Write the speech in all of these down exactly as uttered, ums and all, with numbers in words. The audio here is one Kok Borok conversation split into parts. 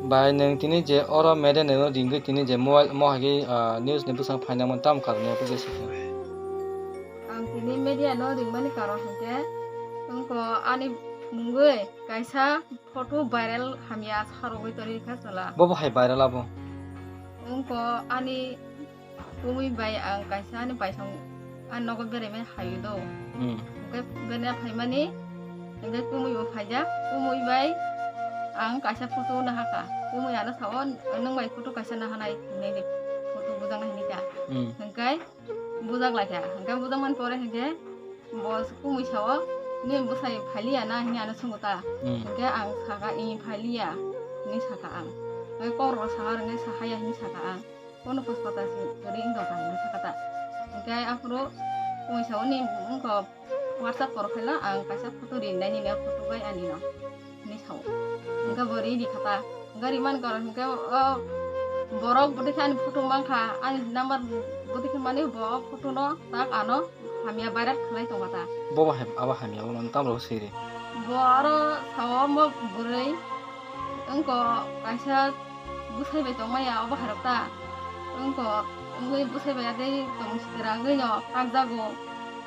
Bai, nwng tini je oro media no ringwi tini je mobile mo hai khe, ah, news ni bwsang phaina man tam karon ya khe jesa khe. Ang tini media no ringmani karon hwnkhe wngkha ani mungwi kaisa photo viral hamya sarogwi tongwi kha chwla. Bobo hai viral abo? Wngkha ani kumui bai ang kaisa ani paisong ani nogo berai mani hayu do. Hmm. Hwnkhe berai phaimani hwnkhe kumui bo phaijak, kumui bai ang kaisa photo nahakha, kumui ano sao nwng bai photo kaisa nahanai hinwi photo bujaknai hinwi kha. Hmm. Hwnkhe bujak laikha, hwnkhe bujak mani pore hwnkhe bo kumui sao nini bwsai phailiya na hinwi ano swngo ta. Hmm. Hwnkhe ang sakha, "Ih, phailiya," hinwi sakha ang. Hwnkhe kok rok sakha, hwnkhe sahaya hinwi sakha ang. Kono hospital se kwrwi wng tongkha hinwi sakha ta. Hwnkhe aphuru kumui sao ni wngkha WhatsApp koro khaila ang kaisa photo rinai nini photo bai ani no hinwi sao. Hwnkhe bo ri di kha ta. Hwnkhe rimani koro hwnkhe o borok bwtwi khe ani photo mankha, ani number bwtwi khe mani bo o photo no tak ano hamya viral khlai tongkha ta. Bobo hai abo hamya bono tamrok siri. Bo aro sao mo bwrwi wngkha kaisa bwsai bai tongmaya obo hai rok ta. Wngkha wngwi bwsai bai adai tongmung si kwrwngwi no kakjago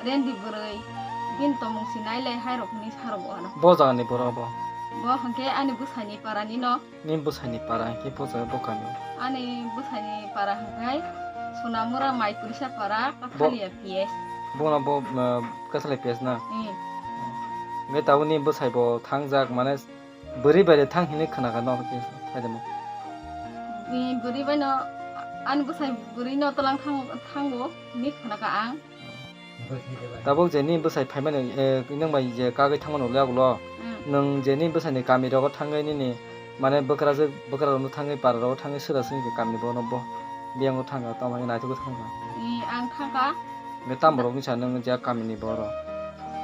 rendi bwrwi bini tongmung si nai lai hai rok hinwi sa rok bo ano. Bo jaga ni borok bo? Bo hwnkhe ani bwsai ni para ni no. Nini bwsai ni para hwnkhe bo jaga bo kami? Ani bwsai ni para hwnkhe Sonamura Maikurisa para, bo Kathalia P S. Bono bo, uh, Kathalia P S na? Hmm. Hwnkhe tabuk nini bwsai bo thangjak mane bwrwi bai de thang hinwi khna kha no hwnkhe thaidemo? Ni bwrwi bai no ani bwsai bwrwi no twlang thang thango hinwi khna kha ang. Tabuk je nini bwsai phaimani, eh, nwng bai je kagwi thangmani ulo yagulo, hmm, nwng je nini bwsai ni kami rogo thangwi nini mane bwkrajwk bwkrarokno thangwi para rogo thangwi swra swngwi kami bono bo biyango thangkha tamo naithok thangkha. Ni ang thangkha. Hwnkhe tam borok ni sa nwng je kami ni borok?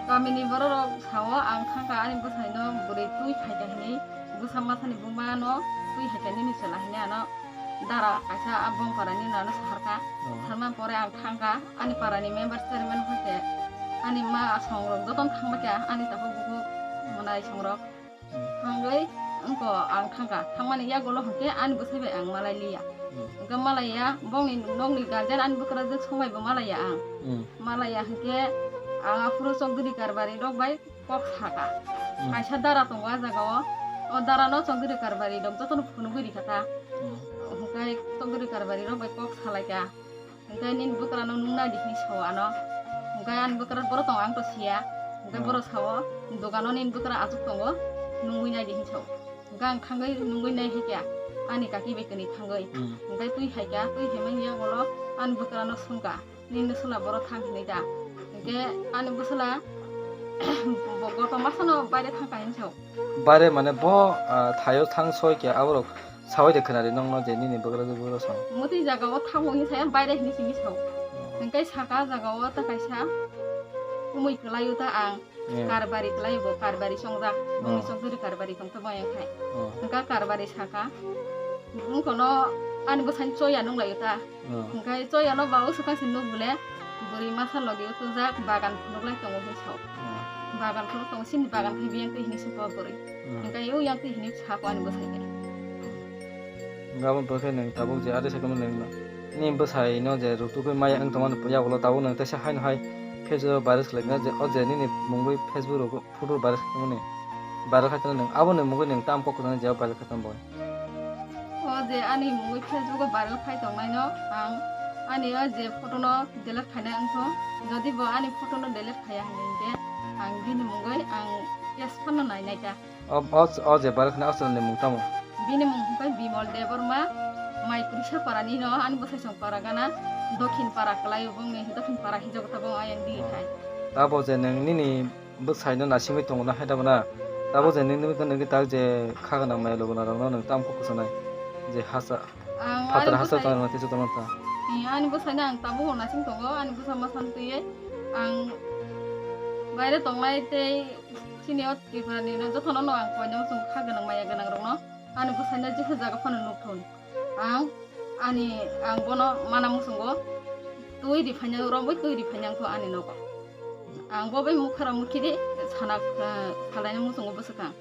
Kami ni borok rok sao ang thangkha ani bwsai no bwrwi twi phaikha hinwi bwsa masa ni buma no twi phaikha nini chwla hinwi ano. Dara kaisa a bongkara ni nano saharka. Oh. Sarma pore ang thangka, ani para ni member chairman hoite, ani ma songrok jotono thangbaikha, ani takhuk bukhuk mwnai songrok. Hmm. Thangwi wngkha ang thangka, thangmani yagulo hwnkhe ani bwsai bai ang malai liya. Hmm. Hwnkhe malaiya, bongni nokni guardian ani bwkrajwk songbai bo malaiya ang. Hmm. Malaiya hwnkhe ang aphuru Chowdhury Karbari rok bai kok saka. Hmm. Kaisa dara tongo a jaga o. O dara no Chowdhury Karbari rok jotono phunugwi rikha ta. Hmm. Hwnkhe Chowdhury Karbari rok bai kok salaikha. Hwnkhe nini bwkrano nung nai di hinwi sao ano. Hwnkhe ani bwkra borok tongo ang to siya. Hwnkhe, hmm, borok sao, dogano nini bwkra achuk tongo, nungwi nai di hinwi sao. Hwnkhe ang thangwi nungwi nai haikha. Ani kaki bai kwnwi thangwi. Hmm. Hwnkhe twi haikha, twi haimani yagulo ani bwkrano swngkha. Nini bwsla borok thang hinwi da? Hwnkhe ani bwsla bo kotor masano baire thangkha hinwi sao. Baire mane bo, ah, thaio thang soi khe aborok saui de khwnari nongno je nini bwkrajwk bwkrajwk sao. Mwtwi jaga o thango hinwi saya baire hinwi simi sao. Hmm. Hwnkhe saka jaga o ta kaisa kumui kwlai o ta ang. Hmm. Karbari kwlai bo, karbari songjak. Hmm. Bongni Chowdhury Karbari tong to boyang khai. Hmm. Hwnkhe karbari saka, wngkono ani bwsani choya nung lai o ta. Hmm. Hwnkhe choyano ba o swkang se nuk bole bwrwi masa logi o tujak bagan phunuk lai tongo hinwi sao. Hmm. Bagan phunuk tongo, chini bagan khai biyang twi hinwi sukha bwrwi. Hmm. Hwnkhe o yang twi hinwi sako ani bwsai bai. Gabon pore khe nwng tabuk je ari sakhe nwng ni bwsai no je ruktugwi maya wng tongmani yagulo tabuk nwng teisa haino hai Facebook o viral khlaikha je o je nini mungwi Facebook rogo photo viral khaitongmani, viral khaitongmani nwng aboni mungwi nwng tam kok kwchangni jeba viral khaitong bo? O je ani mungwi Facebook o viral khai tongnaino ang ani o je photo no delete khaina wngkho, jodi bo ani photo no delete khaiya hinwi hwnkhe ang bini mungwi ang case phano nainai ta. O, o, o je viral khaina o chwlani mung tamo? Bini mung hwnkhe Bimal Debbarma, Maikurisa para ni no ani bwsai song para gana, Dokhin para kwlai o bongni Dokhin para hinjago tabuk ayang di khai. Tabo je nwng nini bwsai no naisingwi tongo na hai tabo na. Tabo je nini bwkha nini tak je kha gwnang maya lugu na rok no nwng tam kok kwchwnai je hasa. Ang phatara ani hasa bwsai tong rok tisa tong ta. Eh, ani bwsai no ang tabuk naising tongo, ani bwsa masa twi ang baire tongnai tei chini o Tripura ni no joto no ang koinai muchung kha gwnang maya gwnang rok no ani bwsai no jesa jaga phano nuk thun. Ang ani ang bono mana muchungo twi ri phainya romwi twi ri phainya wngkho ani nogo. Ang bo bai mukha rok mukhi di sana, eh, salaina muchungo bwswkang.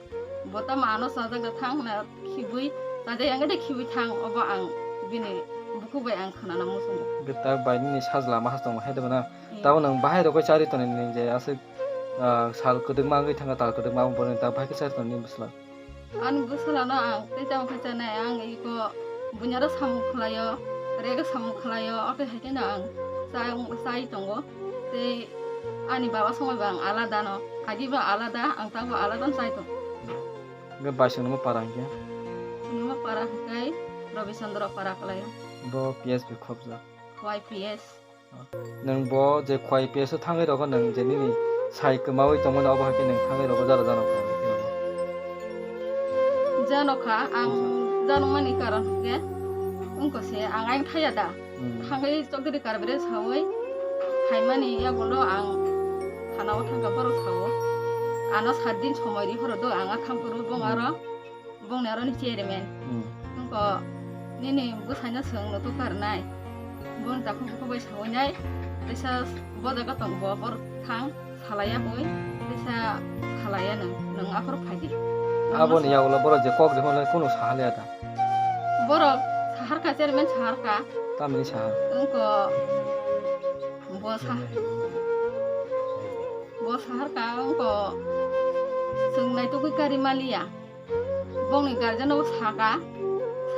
Bo tamo ano chajak da thang hwnna khibwi Tate yang de khibi thang obo ang bini buku bai ang khana na muchungo. Hwnkhe tak bai nini sajla ma has tongma hai de bana. Hmm. Tabo nang bahai rokoi chari toni nini je aswk, ah, sal kwdwkma wngwi thangkha, tal kwdwkma abo boroni tak bahai khe chari toni nini bwsla. Ani bwsla no ang tei tamo khe chanai, ang iko bunyaro samung khlaio, rega samung khlaio, oke hai no ang chai, chai tongo. Tei ani baba songoi bo ang alada no, agi bo alada, ang tabo alada no chai tongo. Hwnkhe bai swngnama para hwnkhe? Swngnama para hwnkhe Rabi Chandra para kwlaio. Bo P S B khobjak. Y P S. Nwng bo je khwai P S o thangwi rogo nwng je nini sai kwmawi tongmani obo hai khe nwng thangwi rogo jara jano kha. Jano kha, ang jano mani karon hwnkhe wngkose ang ayang thaya da. Hmm. Thangwi chokdiri karbire sawi phaimani yagulo ang thanao thangkha borok sao. Ano sat din somoi ri phoro do ang a thang phuru bong aro bongni aroni chairman. Hmm. Wngko nini bwsaino swng nutuk karnai. Boni takhuk bukhuk bai sawi nai. Teisa bo jaga tong bo bor thang. Salaya boi, teisa salaya nwng, nwng aphuru phaidi. Aboni yagulo borok je kok rihornai kunu sahalaya da? Borok saharka, chairman saharka. Tamni sahar? Wngko bo sa-, bo saharka wngko chwng naitugwi kari maliya. Bongni guardian-o saka,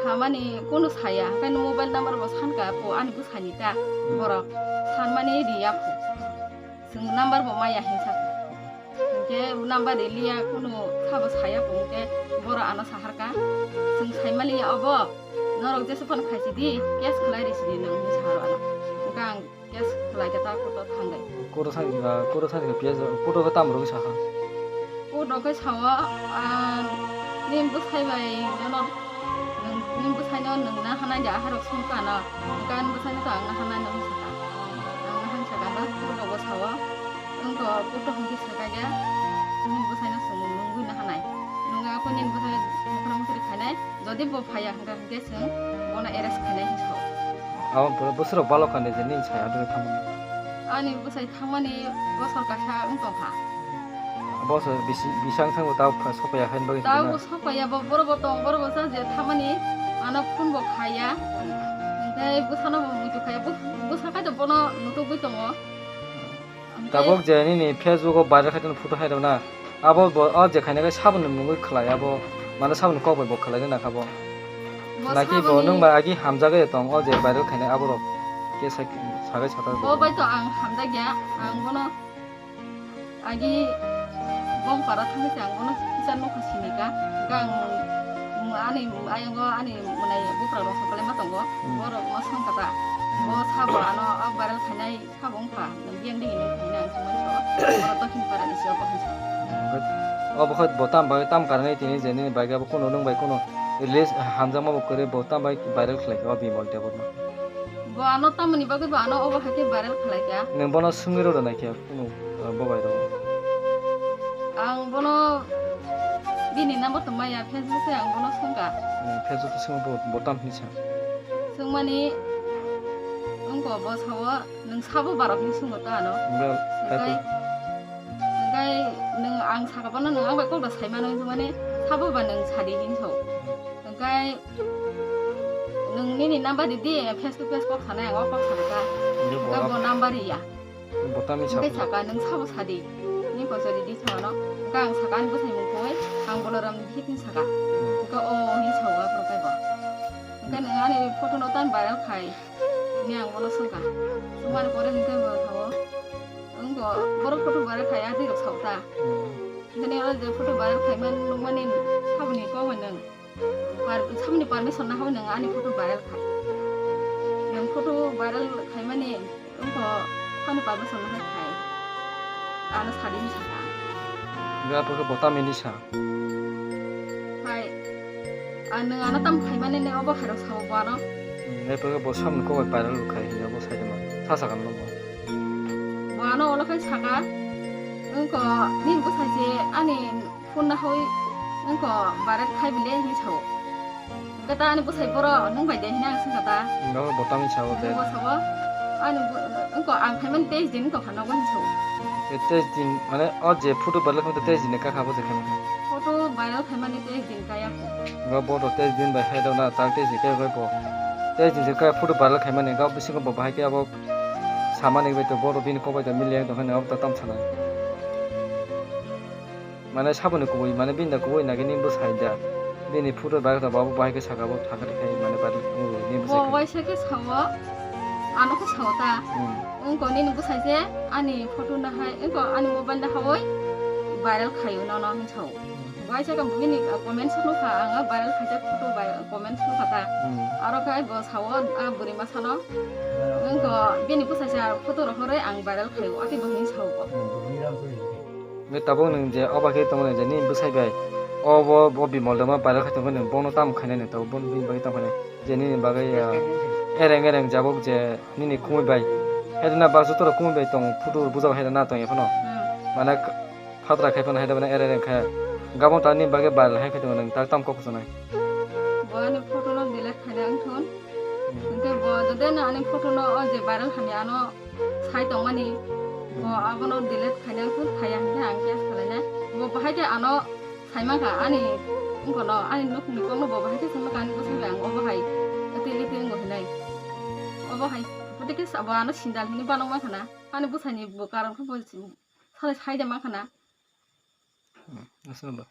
samani kunu saya, hwnkhe mobile number bo sanka, po ani bwsani ta, borok sanmani riya pho. Chwng number bo maya hinsa. Hwnkhe number riliya, kunu sabo saya pho, hwnkhe borok ano saharka, chwng saimaliya obo, norok jesu phano khaisidi, case khlai risidi nwng hinwi sahar ano. Hwnkhe ang Case khlai khe ta court o thangwi. Court o thangwi, ah, court o thangwi P S o, court o khe tamo rwgwi sakha? Court o khe sao, ah, nini bwsai bai nono, nwng, nini bwsai no nwng na hanai da, aharok songkha no, hwnkhe ani bwsai no to ang na hanai no hinwi sakha. Ang na hanwi sakha, ba court o bo sao, wngkha court o hwnkhe sakha ya, nini bwsai no chwng nungwi na hanai, nwng a khe nini bwsai mokra mokri khainai. Jodi bo phaiya hwnkha hwnkhe chwng bono arrest khainai hinwi sao. Abo bwswk rok balok kha ni je nini sai adre thangmani? Ani bwsai thangmani bosor kaisa wng tongkha. Bosor bisi, bisang thango tao pha-, sopaiya khaini bagwi tao hwnkhe na? Sopaiya bo, borok bo tong, borok bo cha je thangmani ano phone bo khaiya. Hwnkhe bwsano bo muitu khaiya, bw-, bwsa kaitor bono nutugwi tongo. Hwnkhe tabuk je nini Facebook o viral khaitoni photo hai rwna, abo bo o je khaina khe saboni mungwi khlai, abo mane saboni kok bai bo khlai rwna kha bo. Bo naki bo saboni nwng bai agi hamjagwi tong, o je viral khainai aborok khe sak-, sagai satar bo. Bo bai to ang hamjakya, ang bono agi bong para thangwi se ang bono kisa nokha sini ka, hwnkhe ang ani ayongo ani mwnai buphra rok sokole ma tongo, hmm, borok ma songkha ta, bo sabo ano o viral khainai. Sabo wngkha, nwng biyang de hinwi hinwi ang swngmani sao, oro Dokhin Parani se obo hinwi sao. Obo khe bo tam bai tam karani tini je nini bai khe bo kuno nwng bai kuno release hamjakma bo kwrwi bo tam bai viral khlai khe o Bimal Debbarma. Bo ano tamoni bagwi bo ano obo hai khe viral khlai kha. Nwng bono swngwi rw rwnai khe kuno, uh, bo bai rw. Ang bono bini number tong maya, Facebook se ang bono swngkha. Hmm, Facebook se swngma bo, bo tam hinwi sa. Swngmani wngkha bo sao. Nwng sabo barok hinwi swngo ta ano. Hwnkhe, hwnkhe nwng ang saka bono nwng ang bai kok da sai mano hinwi mani sabo ba nwng sadi hinwi sao. Hwnkhe nwng nini number ridi, face to face kok sanai ang o kok sanai ta. Hwnkhe bo number riya. Bo tamni sabo. Hwnkhe saka nwng sabo sadi. Ni koso ridi sao ano. Hwnkhe ang saka ani bwsai mung koi ang Boloram hit hinwi saka. Hwnkhe o hinwi sao aphuru khe bo. Hwnkhe nwng ani photo no tan viral khai. Ni ang bono swngkha. Swngmani pore hwnkhe bo sao, wngbo borok photo bare khai, a twi rok sao ta. Hmm. Hwnkhe ni oro je photo viral khaimani nukmani saboni kok bai nwng par-, saboni permission na hwnwi nwng ani photo viral khai. Nwng photo viral khaimani wngkha saboni permission na hai khai. Ano sadi hinwi sakha. Hwnkhe aphuru khe bo tamni sa. Hai, ang nwng ano tam khaimani ni obo khairok sao bo ano. Hmm, epha khe bo samni kok bai viral rw khai hinwi abo sai tongma. Sa sakha no bo. Bo ano olo khai saka, wngko nini bwsai se ani phone na hoi wngko viral khai bile hinwi sao. Hwnkhe ta ani bwsai boro nwng bai de hinwi ang swngkha ta. Hwnkhe bo tamni sao je. Bo sao, ani bo, wngko ang khaimani teis din wngkha nogo hinwi sao. E teis din, mane o je photo viral khaimani teis din ni kakha bo je khaimani. Photo viral Khaimani tei din kaya. Ga bodo tei din bai hai dona ta tei je kaya bai bo. Tei je kaya photo viral khaimani ga bisingo bo bahai khe abo samani bai to bodo bini kok bai to mili yang tong khani abo ta tam sanai. Mane saboni kubui mane bini da kubui nagi ni bwsai da. Bini photo viral kha bo bahai khe saka bo thaka thai mane viral ni bwsai. Bo waisa khe sao ano khe sao ta. Hmm. Wngko nini bwsai se ani photo no hai wngko ani mobile no hawi viral khaio nono hin sao. Waisa ka bini comment sunu kha ang viral khaijak photo bai comment sunu kha ta. Hmm. Aro khai bo sao a bwrwi ma sano. Wngko bini bwsai se photo rohoroi ang viral khaio ati bo hin sao bo. Hmm. Nge tabuk nung je oba khe tongmani je nini bwsai bai obo bo bimol dama viral khai tongmani bono tam khainai nung tabuk bono bini bagwi tam khainai. Je nini bagwi, ah, ereng ereng jabuk je nini kumui bai. Haida na baksa toro kumui bai tong photo bujak haida na tong ephano. Hmm. Mana k-, phatra khai phano haida bana ereng ereng kha. Gabon ta nini bagwi viral hai khai tong nang ta tam kok sanai. Bo ani photo no delete khaina wngthun. Hmm. Hwnkhe bo jode na ani photo no o je viral hamya ano sai tongmani. Bo abono delete khaina wngthun khaya hwnkhe ang case khalainai. Bo bahai khe ano Saimaka ani wngkono ani nukni kokno bo bahai khe saimaka ani bwsai bai ang obo hai. Ati liti wngo hinai. Obo hai phuti khe sabo ano sindal hinwi banok mankha na. Ani bwsaini bo karon khe bo sale saida mankha na. Hmm, aswk ba.